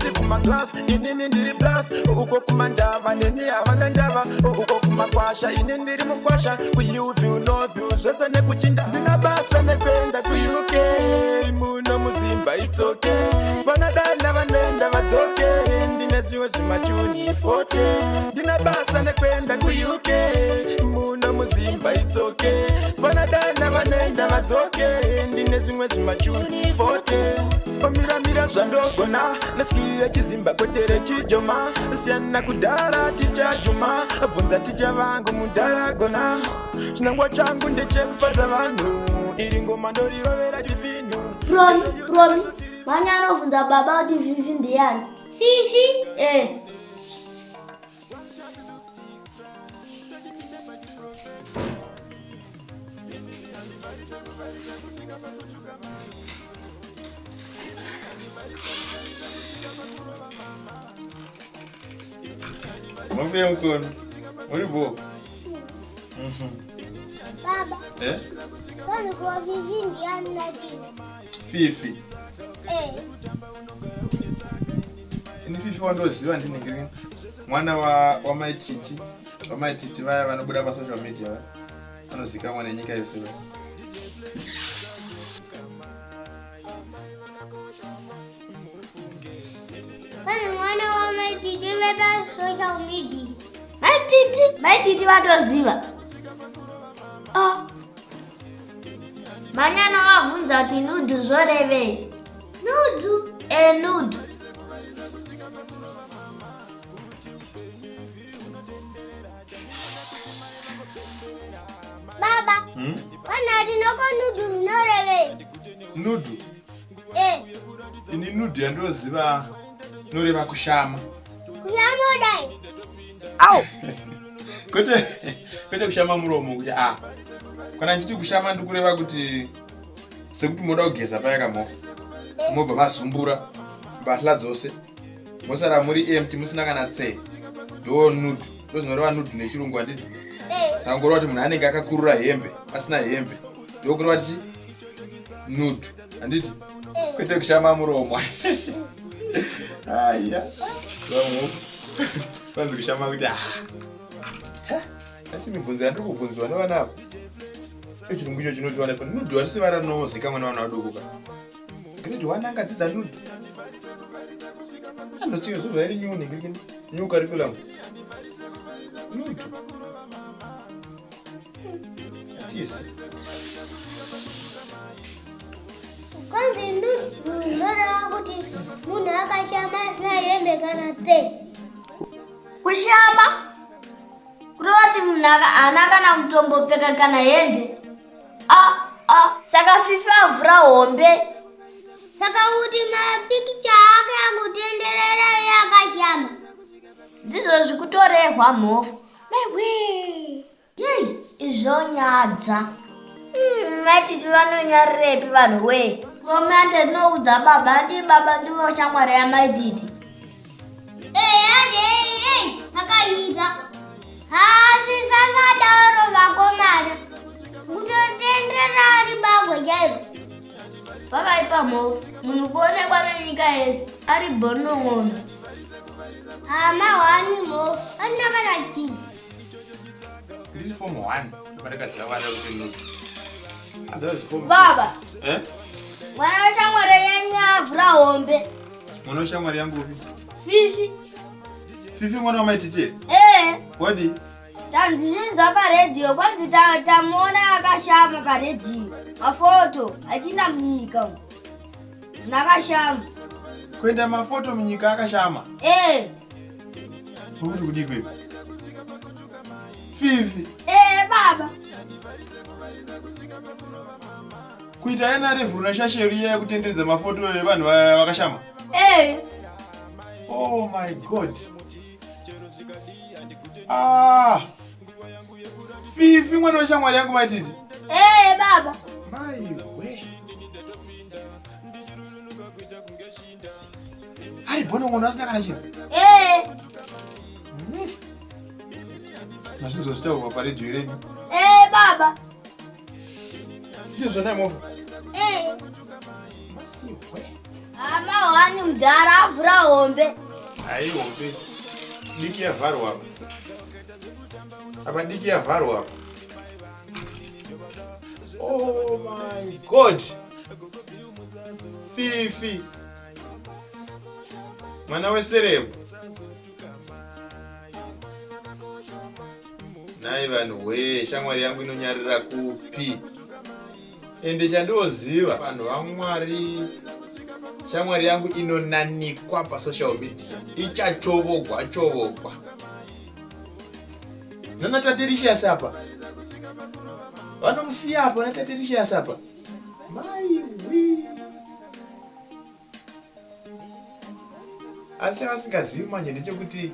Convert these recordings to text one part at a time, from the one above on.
Ndati kumaclass inini ndiri plus, uko kumandava neni havana ndava, uko kumakwasha ini ndiri mukwasha, kuUview noview zvese nekuchinda. Ndina basa nekuenda kuUK, muno muZimba it's okay. Vanodana vanoenda vadzoke, ndine zvimwe zvimachuni 40. Ndina basa nekuenda kuUK, muno muZimba it's okay. Vanodana vanoenda vadzoke, ndine zvimwe zvimachuni 40. Omiramira zvandogona neskill yechizimba kwete rechijoma. Siyana kudhara tichajuma, bvunza ticha vangu mudhara gona. Chinangwa changu ndechekufadza vanhu, iri ngoma ndorirovera chivhinhu. Promi, Promi, manya anobvunza baba kuti Fifi ndiyani? Fifi? Eh. Mumbe mkono. Muri bo. Baba, Eh? kwani kwa Fifi ndiyani lakini? Fifi. Eh. Ini Fifi wandoziva ndinenge mwana wa wamaititi. Wamaititi vaya vanobuda pa social media vaya. Vanozikamwa nenyika yose vaya. Kwani mwana wa maititi vepa social media. Maititi, Maititi vatoziva. Ah. Manyana vabvunza kuti nude zvorevei? Nude? Eh, nude. Baba, Kana tinoko nude rinorevei? Nude? Eh. Ini nude yandoziva inoreva kushama. Kushama kudai? Au! Kwete, kwete kushama muromo kuti a. Kana ndichiti kushama ndikureva kuti sekuti moda kugeza paya kamhofu. Mobva mazumbura mbahla dzose. Mosara muri empty musina kana tse. Ndo nude. Ndo zvinoreva nude nechirungu handiti? Eh. Saka ngoreva kuti munhu anenge akakurura hembe, asina hembe. Ndokureva kuti nude. Handiti? Kwete kushama muromo. Aya. Vamwe vanzi kushama kuti ah. Asi mibvunzo yandiri kubvunziwa nevana ava. Chirungu icho chinoti vana nude harisi vara rinozikamwa nevana vadoko ka. Grade 1 angadzidza nude. Anotsiyo zobva iri new ningirikini. New curriculum. Nude. Atizi. Kwanzi nude zvinoreva kuti munhu akashama asina hembe kana tse. Kushama? Kureva kuti munhu haana kana kutombopfeka kana hembe. Ah, ah, saka Fifi avhura hombe. Saka kuti mapikicha ake akutenderera iye akashama. Ndizvo zvikutorehwa mhofu. Maiwe. Yei, izvonyadza. Maititi vanonyarirepi vanhu wee? Romante ndinoudza baba, ndi baba ndivo shamwari yamaititi. Ei, akaita. Hasi samadaro vakomana. Kutotenderera ari bagwe chairo. Pakaipa mhofu, munhu kuonekwa nenyika yese ari bonong'ono. Hama wani mhofu, andina kana chinhu. Ndiri form 1 pandakaziva vana kuti nude. Otherwise form Baba, Eh? mwana weshamwari yenyu avhura hombe. Mwana weshamwari yangu upi? Fifi. Fifi mwana wamaititi? Eh. Wadi? Tanzi zvinzwa paredhiyo kwanzi tamuona akashama paredhiyo. Mafoto achinda munyika. Nakashama. Kuenda mafoto munyika akashama? Eh. Uri kudii kwepi? Fifi. Eh baba. Kuita yana revhuru neshasheru iya yekutenderedza mafoto evanhu vakashama? Eh. Oh my God. Ah. Fifi mwana weshamwari yangu maititi. Eh baba. Mai we. Ari bonong'ono asina kana chinhu. Eh. Mazvinzwa zvitaurwa paredhiyo renyu. Eh baba. Ndizvo zvona movha. Eh. Hama wani. Hanzi mudhara avhura hombe. Hayi hombe. Diki yavharwa apa. Apa diki yavharwa apa. Oh my God. Fifi. Mwana weserebu. Nhai vanhu wee, shamwari yangu inonyarira kupi? Ende chandoziva vanhu vaMwari, shamwari yangu inonanikwa pasocial media, ichachovogwa chovogwa nana Tatericious apa, vanomusiya apa naTatericious apa, mai wii. Asi vasingazivi manje ndechekuti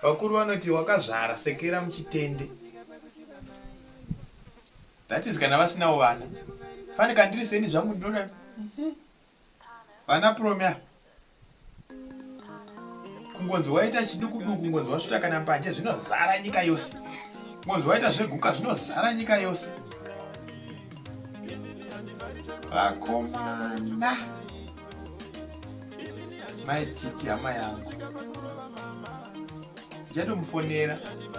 vakuru vanoti wakazvara sekera muchitende. That is kana vasinawo vana. Fani kandiri seni zvangu ndinoda vana promia. Kungonzi waita chidukuduku, kungonzi wasvita kana mbanje zvinozara nyika yose. Kungonzi waita zveguka zvinozara nyika yose. Vakomana. Mai Titi hama yangu. Ndichatomufonera.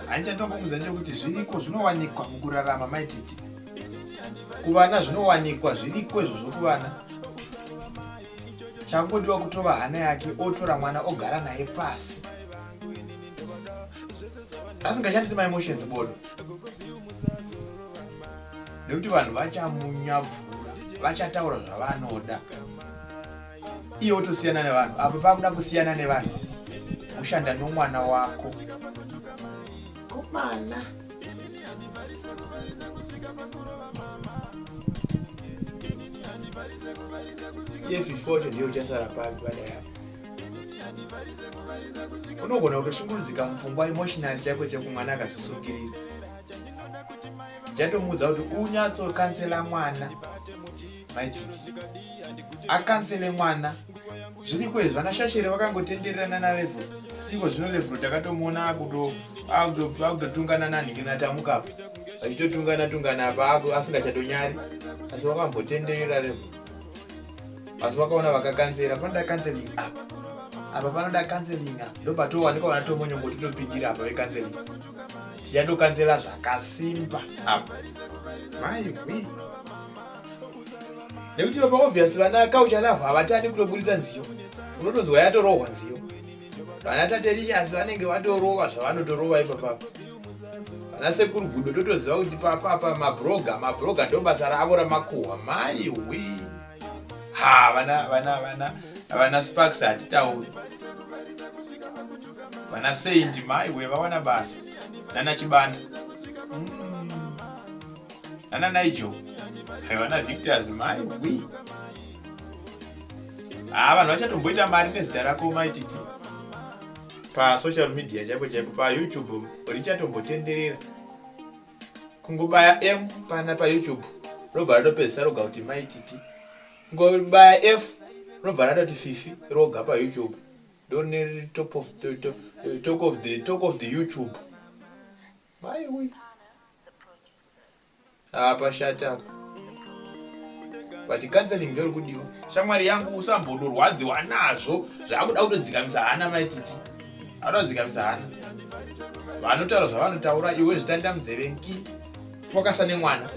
Handichatombomuudza ndechekuti zviriko zvinowanikwa mukurarama Mai Titi. Kuvana zvinowanikwa zviriko izvozvo kuvana. Changodiwa kutova hana yake otora mwana ogara naye pasi. Asingashandisi ma emotions bodo. Nekuti vanhu vachamunyabvura, vachataura zvavanoda. Iye otosiyana nevanhu. Apa pakuda kusiyana nevanhu. Ushanda nomwana wako. Komana. Iye fifocho ndiye uchasara papi padai apa. Unogona kutoshungurudzika mupfungwa emotionally chaiko chaiko mwana akazvisungirira. Ndichatomuudza kuti unyatsokansela mwana. Maititi. Akansele mwana. Zviriko izvi vana Shashere vakangotenderera nana Level. Siko zvino Level takatomuona akutotungana nanhingi naTamuka apa. Vachitotungana tungana apa asingachatonyari. Asi wakambotenderera Level. Asi wakaona vakakanzera panoda counseling apa. Apa panoda counseling apa. Ndopatowanikwa vana Tomonyongo totopindira apa vecounseling. Tichatokanzela zvakasimba apa. Mai wee. Nekuti papa obvious vana culture love havatani kutoburitsa nziyo. Unotonzwa yatorohwa nziyo. Vana Tatericious vanenge vatorova zvavanotorova ipapapa. Vana sekuru Gudo totoziva kuti papapa mabroga, mabroga ndo basa ravo ramakuhwa. Mai wee. Ha vana vana vana vana Sparks hatitauri. Vana Saint mai wee vawana basa. Nana Chibanda. Nana Nigel. Vana Victors mai wee. Ah, vanhu vachatomboita mari nezita rako Mai Titi. Pa social media chaipo chaipo pa YouTube richatombotenderera. Kungobaya M pana pa YouTube robva ratopedzisa roga kuti Mai Titi. Kungobaya F robva ratoti Fifi roga pa YouTube. Ndorine top of the talk of the talk of the YouTube. Mai wee. Apa shata apa. But counseling ndori kudiwa. Shamwari yangu usambodorwadziwa nazvo zvakuda kutodzikamisa hana Mai Titi. Anodzikamisa hana. Vanotaura zvavanotaura iwe zvitanda munzeve nki. Fokasa nemwana.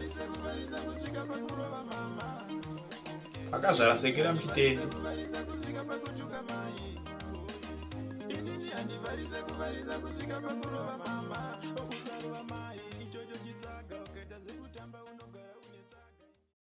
Akazvara sekera muchitende.